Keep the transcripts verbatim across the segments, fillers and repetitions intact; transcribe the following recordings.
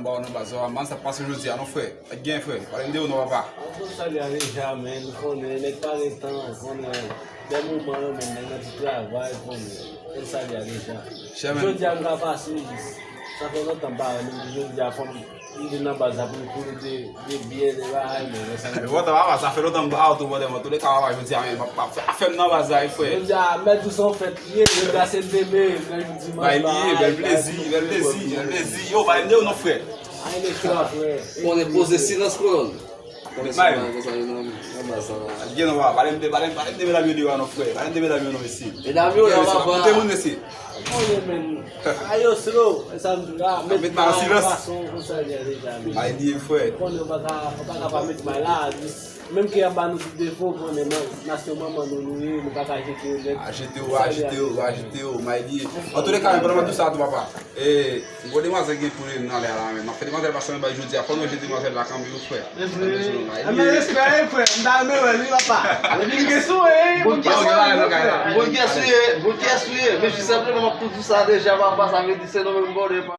Ba w nan baz la, man, sa pase jodi a, non, frè. Nèg gen, frè. Pale m de ou, non, papa. An, bon, salye a deja, men, ou konnen, nèg pa gen tan, ou konnen. Dè moman yo, men, nèg nan ti travay, ou konnen. Bèl salye a deja. Jodi a, m ka pase, jis. Sa fè lontan m pa wè, men jodi a, fò m, m vin nan baz la pou, pou nou de, de byen, de bagay, men, sa. Lontan, papa, sa fè lontan m pa wè w tou, brother, men, tou le ka, papa, jodi a, men, m ap, m ap fè afè m nan baz la, wi, frè. Jodi a, mèt ou se yon fèt li ye, jodi a, se demen, men, dimanch, bay li ye, bèl plezi, bèl plezi, bèl plezi. Yo, bay m de ou, non, frè. Konnen poze silans kolòn. Konbyen sou bagay konsa yo nan, nan baz sa la? Gen non, pale m de, pale m, pale m de medam yo deyò a non, frè. Pale m de medam yo non, mesye. Medam yo la, papa. Monte moun, mesye. Konnen, men. A yo slow, e sa m di la, met may an silans. Fason konsa, deja, men. Ay, li ye, frè. Konnen, ou pa ka, ou pa ka pa met may la, jis, menm ke y ap ba nou tout defo, konnen, men, nasyon manman nou, nou ye, nou pa ka jete yo nèt. A jete yo, a jete yo, a jete yo, may li ye. Antouleka, men, pandan m ap di sa tou, papa. E, gwo demwazèl gen pou li nan lè a la, men. M ap fè demwazèl pase anba jodi a. Fò nou jete demwazèl la kanmenm, wi, frè. Anmè, respè, wi, frè. M ta renmen wè l, wi, papa. Depi l gen sou, wi, bon, kiyès ou ye, frè? Bon, kiyès ou ye? Men, jis senpleman, m ap tou di sa deja, papa, sa vle di se nou menm, bon, depa.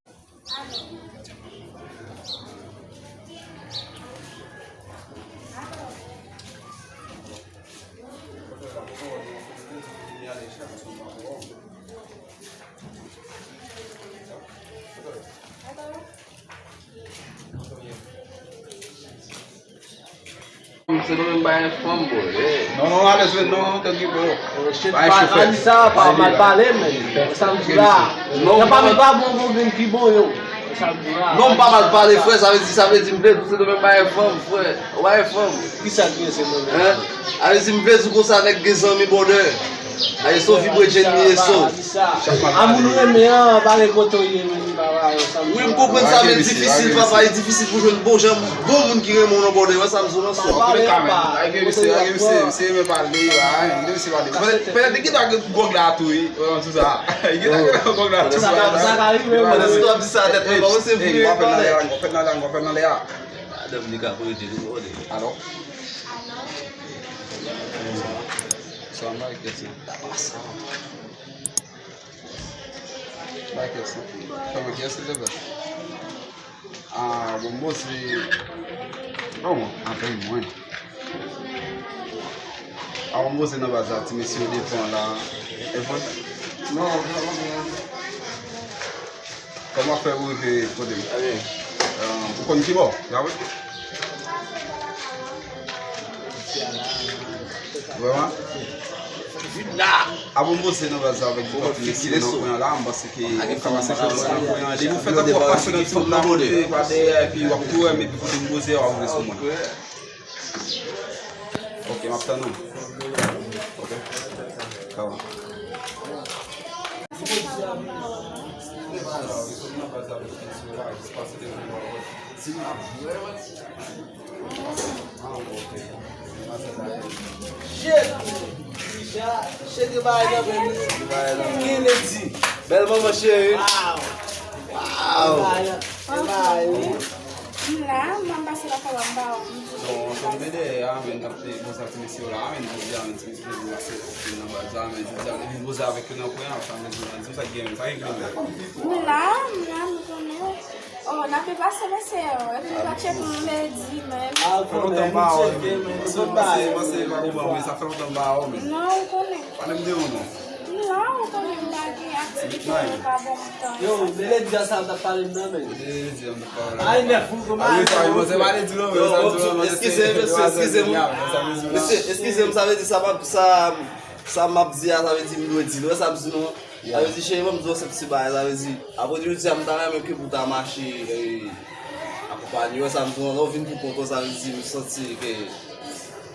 Se nou menm bay fanm, bro. Non, non, alèz, non, non, tanki, bro. Bay chofe. Anisa, pa mal pale, men. Sa m di la. Non, pa mal pa bon, bon, bon, ki bon, yo. Sa m di la. Non, m pa mal pale, frè, sa vle di, sa vle di, m vle di, se nou menm bay fanm, frè. Ou bay fanm. Kisa ki ye se nou menm? Hein? A vle di, m vle di konsa, nèg gen zanmi, brother. Aye, so vibre Jenny ye, so. A moun ou renmen an, pa gen kote w ye, men li pa ba yo sa. Wi, m konprann sa, men difisil, papa, e difisil pou jwenn bon jan, bon moun ki renmen w nan bòdè, wè sa m di w nan so. Antouleka, men, lage misye, lage misye, misye renmen pale, wi, lage misye pale. Petèt, petèt li gentan gen gwòg la tou, wi, wè, m di w sa. Li gentan gen gwòg la tou. Sa ka, sa ka rive, wi. Pandan si w ap di sa, tèt mwen pa panse vre, w ap fè nan lè a, w ap fè nan lè a, w ap fè nan lè a. Madanm li ka konnen li, wi, w konnen. Alò? Sa m pa kèse. Bay kèse. Fè mwen kèse, silvouplè. Ah, bon, bon, se, bon, atann mwen. Ah, bon, bon, se nan baz la, ti mesye yo devan la. E fò, non, non, non, non. Kòman fè ou rive kote m? Ou konn ki bò? Gade. Vrèman? Vin la! Avan m poze nan baz la avèk ti mesye nan kwen an la, m panse ke ou ka pase fòs nan kwen an. Depi w fè tankou w ap pase nan ti wout la, monte pa dèyè, epi w ap tou wè m, epi kote m poze a, w ap vin sou mwen. Ok, m ap tann ou. Ok. Sa va. Shit! Shit, gen bagay nan men nou. Gen ledi. Bèl manman cheri. Wow! Wow! M la, m ap pase lakay w, m ba w. Non, sa m vle dèyè a, men, n ap te poze ak ti mesye yo la, men, jodi a, men, ti mesye yo vin pase nan baz la, men, jodi a, men, vin poze avèk yo nan kwen an, sa m vle di w, di m sa k gen, sa k gen. M la, m la, m konnen. Oh, n ap pase mesye yo, epi nou pa tcheke nou ledi, men. Fè lontan m pa wè w, men. Panse, panse pa bon, men, sa fè lontan m pa wè w, men. Non, ou konnen. Pale m de ou, non. Non, ou konnen m pa gen aktivite, mwen pa bon tan. Yo, men ledi a sa w t ap pale m nan, men. Ledi a m t ap pale m nan. Ay, nèf ou, kòman. Ah, wi, sa, yo, se pa ledi, non, men, sa m di, non, eskize, mesye, eskize m. Mesye, eskize m, sa vle di sa m ap, sa, sa m ap di a, sa vle di m dwe di l, wè sa m di, non. Sa vle di, cheri, ban m di w se ti bagay, sa vle di, apre jodi a, m ta renmen ke pou ta mache, eh, akonpanye, wè sa m di, non, lè w vin pou kont ou, sa vle di, m santi ke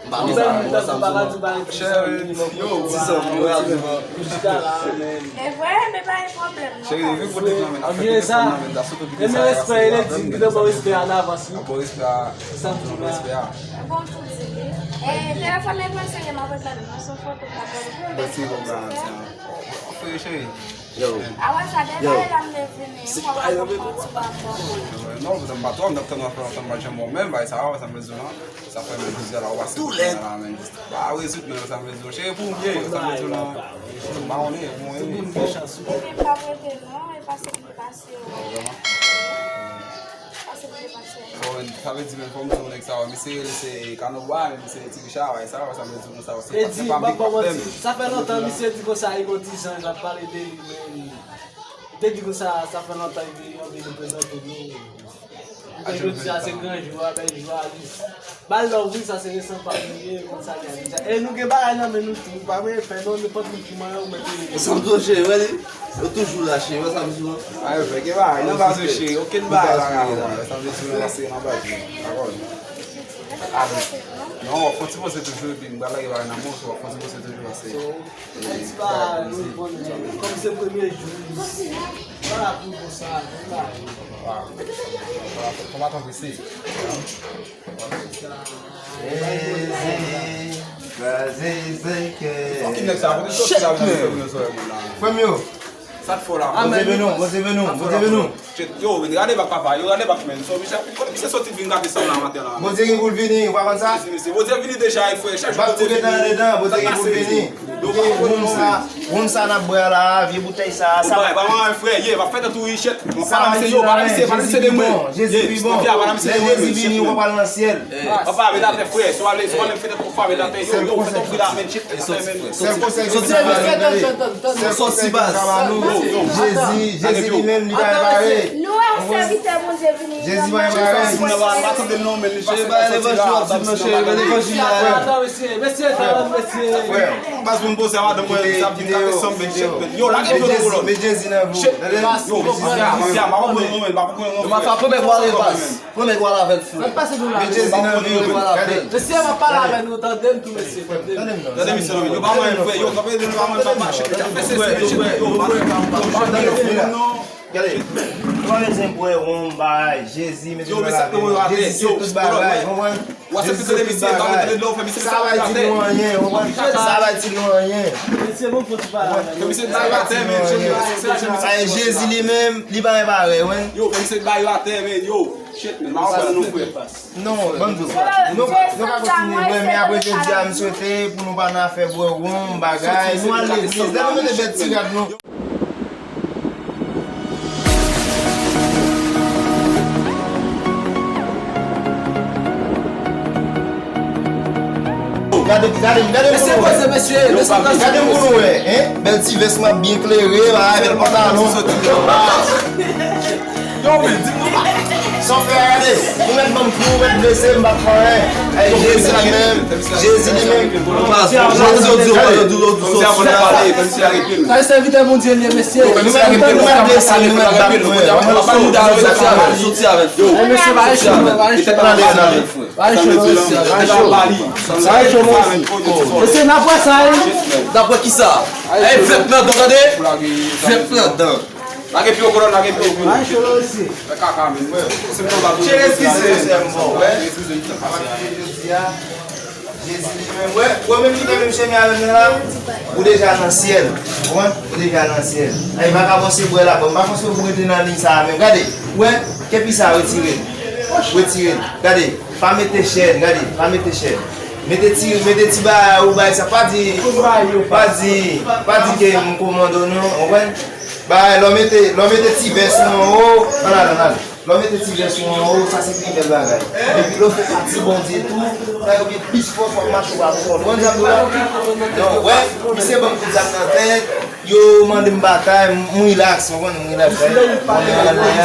M pa konn sa, m wè sa m sou mwen. Cheri, yo, ti zanmi, wè, ti zanmi. Jiska la, men. E vre, men pa gen pwoblèm, non. Cheri, vin kote m nan, men, n ap fè telefòn nan, men, n ap sot okipe sa, sa, sa. Bon respè a. Sa m di la. Bon, tou di li. E, telefòn nan, mwen, se m ap reklame, mwen, se foto m ap gade. Mèsi, bon, cheri. Yo. Yo. Non, m pa twò, m t ap tann w ap fè lontan, m pa t janm wè w menm, bay sa, sa m bezwen an. Sa fè menm jodi a la, ou pase la, men. Pa rezoud, men sa m bezwen. Cheri, pou m ye, sa m bezwen an. M pa konnen, pou mwen, wi. Epi m p ap rete non, e pase m pase w. Vrèman. Bon, sa vle di, men, fò m di w, nèg sa yo, misye rele se Kanobwa, men misye Ti Richa, wè, sa, wè, sa vle di, sa, se, se pa m ki pap menm. Sa fè lontan misye di konsa, li gon ti zanj, l ap pale de li, men. Li te di konsa, sa fè lontan li anvi reprezante nou. Li te jodi a, se gran jou a, bèl jou a, li. Ba l love, wi, sa se resan pa nou ye, konsa li ye deja. E nou gen bagay nan men nou tou, pa gen pè non, nenpòt moun ki manyen ou mèt rele. Sa m tou cheri, wè li. Yo toujou la, cheri, wè sa m di w. Ay, fè gen bagay, nan pa tou cheri, okenn bagay pa ka fè, sa vle di nou pase nan baz, dakò? Ah, non, w ap fè ti poze toujou, epi m pral lage bagay nan men w, so w ap fè ti poze toujou, pase. Ayiti pa nou konnen, kòm se premye jou, pa pou konsa, pa. Konbatan prese. Fòk ki nèg sa, kote sòti la, vin fè moun yo sou moun la. Frè m yo. Sa t fò la? Bondye beni w, Bondye beni w, Bondye beni w. Yo, men gade bak papa, yo gade bak men. So, misye, misye soti vin gate san la maten la. Bondye gen pou l vini, ou pa konn sa? Mesye, Bondye vini deja, e frè, chak jou Bondye vini. Bondye gen pou l vini. Woum sa, woum sa n ap bwè a la, vye boutèy sa, sa pa mwen, frè, ye, m ap fè tan tou, wi, chèt. Pale misye, yo, pale misye, pale misye de mwen. Jezi pi bon. Lè Jezi vini, w ap al nan syèl. Papa, met atè, frè, si w ale, si w ale, fè tèt ou fè, met atè, yo, yo, fè tèt ou fè la, men, chèt. Sèl konsèy ke m ka ba nou, Jezi, Jezi li menm, li pa repare. Nou wè yon sèvitè Bondye vini. Jezi pa repare. Frè, baz pou m poze a madanm mwen, sa vin kate sanm, men chèt, men. Yo, lage pye w nan kolòn. Met Jezi nan vi w. Yo, misye a, misye a, m pa konprann non, men, m pa konprann non, frè. Premye fwa l e baz. Premye fwa l avè l, frè. Met Jezi nan vi w, frè. Gade. Mesye, m ap pale avè nou, tande m tou, mesye, tande m. Tande misye, non, men yo pa mwen, frè, yo kanpe de nou pa mwen, papa, chèt, chèt, fè se, se, chèt, yo, pa mwen, papa, chèt, yo, non. Gade, nou pa bezwen bwè wonm, bay, Jezi, mete nou nan lavi nou. Jezi se tout bagay, konprann? Jezi se tout bagay. Sa va itil nou anyen, konprann? Sa va itil nou anyen. Mesye, bon, fò ti pale avè nou. Mesye, bay atè, men, chèt, se, se, se, se, Jezi li menm, li pa gen parèy, wi. Yo, mesye, bay atè, men, yo. Shit, men, m ap pran nou, frè. Non, ban m di w. Nou, nou ka kontinye, men apre jodi a, m swete pou nou pa nan afè bwè wonm, bagay. Nou al legliz. Lè nou mete bèl ti rad nou. Gade, gade, gade pou nou wè. Mesye, poze, mesye. Gade pou nou wè, hein? Bèl ti vès mwen byen klere, bagay, bèl pantalon. Yo, men, di m non, pa. Sa w fè a, gade. Ou mèt ban m kou, ou mèt blese m, m pa t fè anyen. Ay, Jezi li menm, Jezi li menm. Sa e sèvitè Bondye li ye, mesye. Nou mèt, nou mèt blese, nou mèt bat mwen. Soti avè l. Soti avè l. Mesye, pa rete cho, pa rete cho. Pa rete cho, mesye. Pa rete cho. Mesye, n ap wè sa, wi. N ap wè kisa? Ey, vèp nan dan, tande. Vèp nan dan. Lage pye w, kolòn, lage pye w. Ay, cholo isi. Fè kaka, men. Cheri, eskize, mesye, m bon, wè. Jezi li menm, wè. Wè, menm ki fè menm chemen avè m nan la, ou deja nan syèl. Ou konprann? Ou deja nan syèl. Ay, vakabon se bwè la, bon, m pa panse ou pou rete nan liy sa a menm. Gade, wè, kepi sa, retire l. Retire l. Gade, pa mete chèn, gade, pa mete chèn. Mete ti, mete ti bagay ou bay sa, pa di, pa di, pa di ke m komando non, ou konprann? Bay, lè w mete, lè w mete ti vès ou anwo, ann al, ann al. Lè w mete ti vès ou anwo, sa se pi bèl bagay. Epi lè w fè pati Bondye tou, sa yo gen plis fòs w ap mache w ap konprann sa m di w la. Donk, wè, misye ban m kout zam nan tèt, yo mande m batay, m, m rilaks, w konprann, m rilaks. Mwen, mwen, mwen, mwen, mwen, mwen, mwen,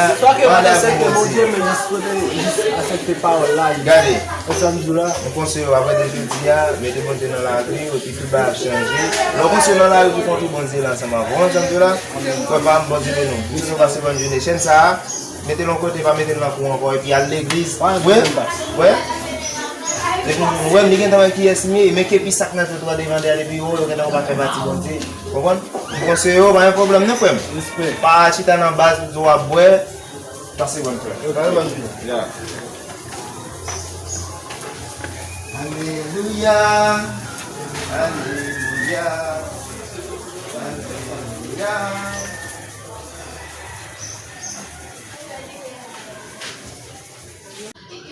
Gade, m konseye w apre de jodi a, mete Bondye nan lavi w, epi tout bagay ap chanje. Lè w konseye w nan lari pou kont ou, Bondye la ansanm avè w. Ou konprann sa m di w la? Frè pa m, Bondye beni w. M swete w pase bòn jounen. Chèn sa a, mete l yon kote, pa mete l nan kou ankò, epi al legliz. Wè, wè. Epi, ou wè m, li gentan wè kiyès m ye, men kepi sa k nan tèt ou a devan dèyè, depi yo wè w gentan wè w pa fè pati Bondye. Konprann? M konseye w, pa gen pwoblèm non, frè m. Respè. Pa chita nan baz, di w ap bwè. Pase bòn frè. Pase bòn frè. Ya. Alelouya. Alelouya. Alelouya.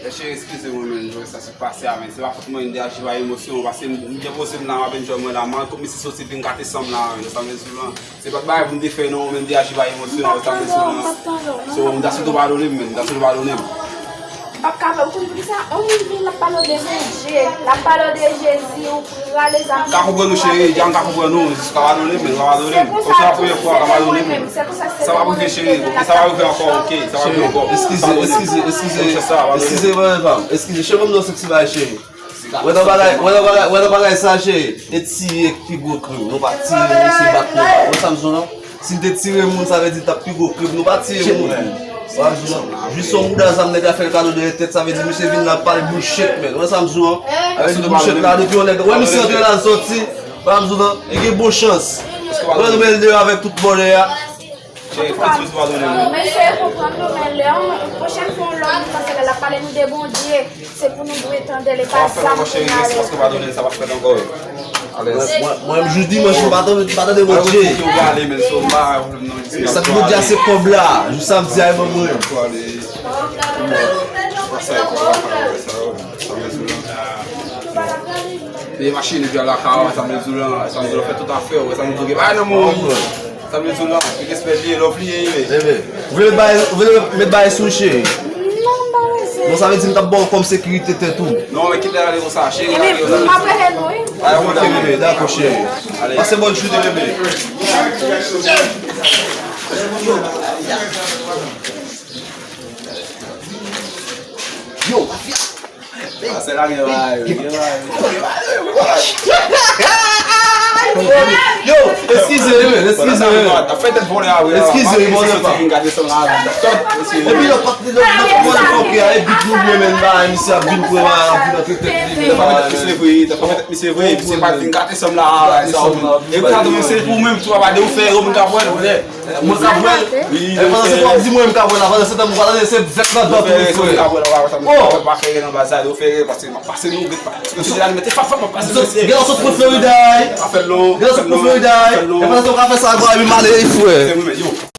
Mesye, eskize mwen, men, jwe sa sou pase a, men. Se pa fòt mwen, m te aji pa emosyon, paske m, m te poze m la, m ap enjoy mwen la, man, kòm si soti vin gate san m la, men, sa m vle di w lan. Se pa t bagay pou m te fè, non, men m te aji pa emosyon, sa m vle di w lan. So, m ta swete w padone m, men, m ta swete w padone m. M p ap kapab, ou konn poukisa? On moun vin, l ap pale w de Bondye, l ap pale w de Jezi, ou prale zam. M ka konprann ou, cheri, dja m ka konprann ou, jis w ka padone m, men w pa padone m. Konsa, se premye fwa w ka padone m. Sa p ap rive, cheri, ok, sa p ap rive ankò, ok, sa p ap rive ankò. Eskize, eskize, eskize, eskize, mwen pa, eskize, cheri, ban m non sèks bagay, cheri. Wè nan bagay, wè nan bagay, wè nan bagay sa, cheri. E tiye k pi gwo krim. Nou pa tiye moun, se bat nou. Wè sa m di w lan? Si n te tire moun, sa vle di n t ap pi gwo krim. Nou pa tiye moun. Wè sa m di w lan? Jis yon mouda zam nèg la fè l kado dèyè tèt, sa vle di misye vin la pale bullshit, men. Wè sa m di w lan? Avèk bullshit la, depi yon nèg, wè misye antre la, l sòti. Wè sa m di w lan? Li gen bon chans. Wè nou bèl deyò avèk tout bòlè a. Cheri, fò di misye padone m. Men se konprann nou, men lè yon pwochèn fwa yon lòt moun pase la, l ap pale nou de Bondye, se pou nou dwe tande l, e pa zam pou n ale. Sa w ap fè la, cheri, reste, paske padone l, sa p ap fèt ankò. Alèz. Mwen, mwen, mwen, jou dimanch, m pa tande, m pa tande Bondye. Sa k Bondye a se kòb la, jou samdi a, e ban mwen. Peye machin, epi al lakay ou, sa m vle di w lan, sa m vle di w lan, fè tout afè w, sa m vle di w gen bagay nan men w. Sa m vle di w lan, e respè l ye, love li ye, ye. Ou vle met bagay, ou vle met bagay sou cheri? Non, m pa bezwen. Bon, sa vle di m t ap ba w kòm sekirite tèt ou. Non, men kite l ale konsa, cheri. Ebyen, m ap rele nou, wi. Ay, ok, bebe, dakò, cheri. Pase bòn jounen, bebe. Yo, mafya. Ah, se la gen bagay, gen bagay. Yo, eskize, men, eskize, men. T ap fè tèt vòlè a, wi. Eskize, vòlè pa. Vin gade sa la. Epi lòt, lòt, lòt, lòt, lòt, ok, a, e bit nou byen, men, ba, misye ap vin pran, ap vin antre tèt li. T ap fè tèt misye vre, t ap fè tèt misye vre, misye pa t vin gate sanm la, sa ou menm. E pou sa tou, menm se pou menm, tou pa de ou fè, ou moun ka pran, ou wè. Mwen ka pran. Wi, e pandan se tan w ap di mwen m ka pran la, pandan se tan m pa tande se vèt nan dòt ou frè. Oh! Pa fè nan bazay, ou fè, paske m ap pase nou, gèt pa. Paske se la, mete fap, fap, m ap pase mesye. Gen sot pou Florida, wi. Pa fè l non. Gen sot pou Florida, wi. E pandan se tan w ka fè sa, gwa, wi, m ale, frè. Se mwen, yo.